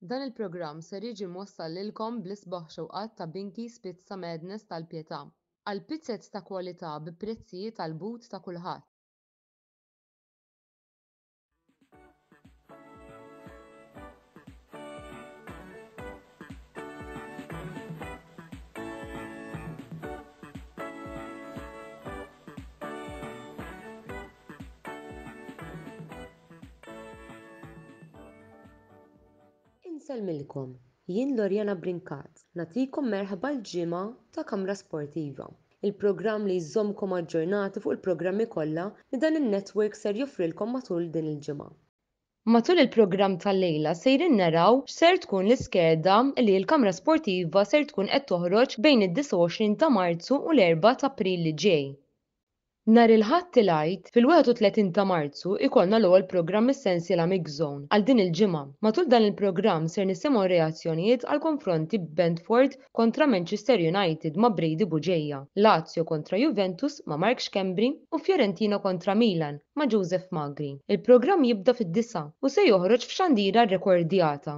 Dan il-programm ser jiġi mwassal lilkom bl-isbaħ xewqat ta' Binky's Pizza Madness tal-Pietà. Għal pizzez ta' kwalità bi prezzijiet għall-but ta' kulħadd. Insellmilkom, jien Loriana Brincat, nagħtikom merħba l-ġimgħa ta' Kamra Sportiva, il-programm li jżommkom aġġornati fuq il-programmi kollha li dan in-network ser joffrilkom matul din il-ġimgħa. Matul il-programm tal-lejla sejrin naraw x'ser tkun l-iskeda li l-Kamra Sportiva ser tkun qed toħroġ bejn id-29 ta' Marzu u l-Erbgħa t'April li ġej. Nhar il-Ħadd il-Għid, fil-31 ta' Marzu, ikollna l-ewwel programm mis-sensiela Mix Zone għal din il-ġimgħa. Matul dan il-programm ser nisimgħu reazzjonijiet għall-konfronti Bentford kontra Manchester United ma' Brady Bugeja, Lazio kontra Juventus ma' Mark Schembri u Fiorentina kontra Milan ma' Joseph Magri. Il-programm jibda fid-disgħa u se joħroġ f'xandira rrekordjata.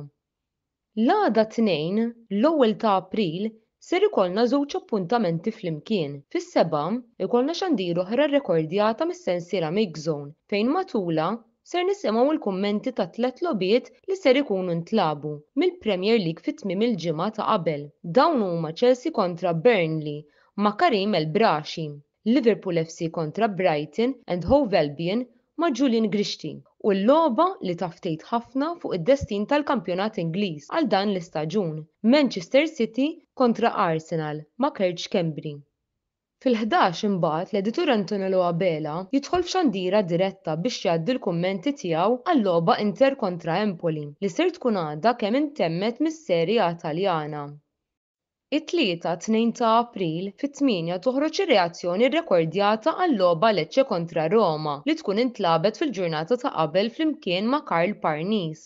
L-għada t-Tnejn, l-ewwel ta' April, ser ikollna żewġ appuntamenti flimkien. Fis-sebgħa, ikollna xandira oħra rrekordjata mis-sensiela Mix Zone fejn matulha ser nisimgħu l-kummenti tat-tlett logħbiet li ser ikunu ntlagħbu mill-Premier League fi tmiem il-ġimgħa ta' qabel. Dawn huma Chelsea kontra Burnley ma' Karim El Brashi. Liverpool FC kontra Brighton and Hove Albion ma' Julian Grixti u l-logħba li taf tgħid ħafna fuq id-destin tal-kampjonat Ingliż għal dan l-istaġun, Manchester City kontra Arsenal ma' Kurt Schembri. Fil-ħdax imbagħad l-editur Antonello Abela jidħol f'xandira diretta biex jgħaddi l-kummenti tiegħu għal-logħba Inter kontra Empoli li ser tkun għadha kemm intemmet mis-Serie A Taljana. It-Tlieta, 2 ta' April, fit-tmienja toħroġ ir-reazzjoni rrekordjata għal-logħba Lecce kontra Roma li tkun intlagħbet fil-ġurnata ta' qabel flimkien ma' Karl Parnis.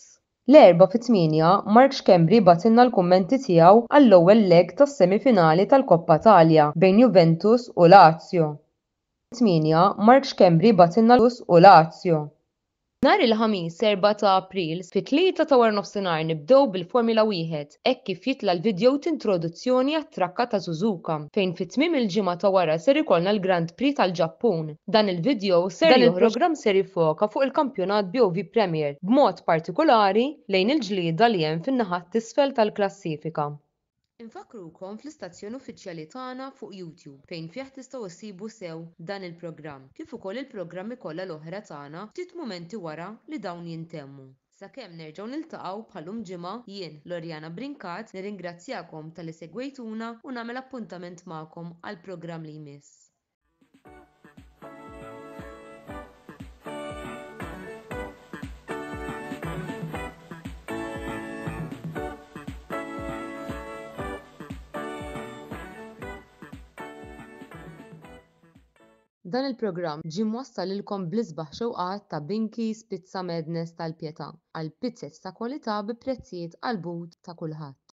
L-Erbgħa fit-tmienja, Mark Schembri bagħtilna l-kummenti tiegħu għall-ewwel leg tas-semi finali tal-Coppa Italia bejn Juventus u Lazio. Fit-tmienja, Mark Schembri bagħtilna u Lazio. Nhar il-Ħamis 4 ta' April, fit-tlieta ta' waranofsinhar nibdew bil-Formula Wieħed hekk kif jitla' l-vidjow t'introduzzjoni għat-trakka ta' Suzuka fejn fi tmiem il-ġimgħa ta' wara ser ikollna l-Grand Prix tal-Ġappun. Dan il-vidjow ser Dan il-programm ser jiffoka fuq il-kampjonat BOV Premier b'mod partikulari lejn il-ġlieda li hemm fin-naħat t'isfel tal-klassifika. Infakkrukom fl-istazzjon uffiċjali tagħna fuq YouTube fejn fih tistgħu issibu sew dan il-programm kif ukoll il-programmi kollha l-oħra tagħna ftit mumenti wara li dawn jintemmu. Sakemm nerġgħu niltaqgħu bħal-lum ġimgħa, jien, Loriana Brincat, nirringrazzjakom talli segwejtuna u nagħmel appuntament magħkom għall-programm li jmiss. Dan il-programm ġie mwassal lilkom bl-isbaħ xewqat ta' Binky's Pizza Madness tal-Pietà għal pizzez ta' kwalità bi prezzijiet għall-but ta' kulħadd.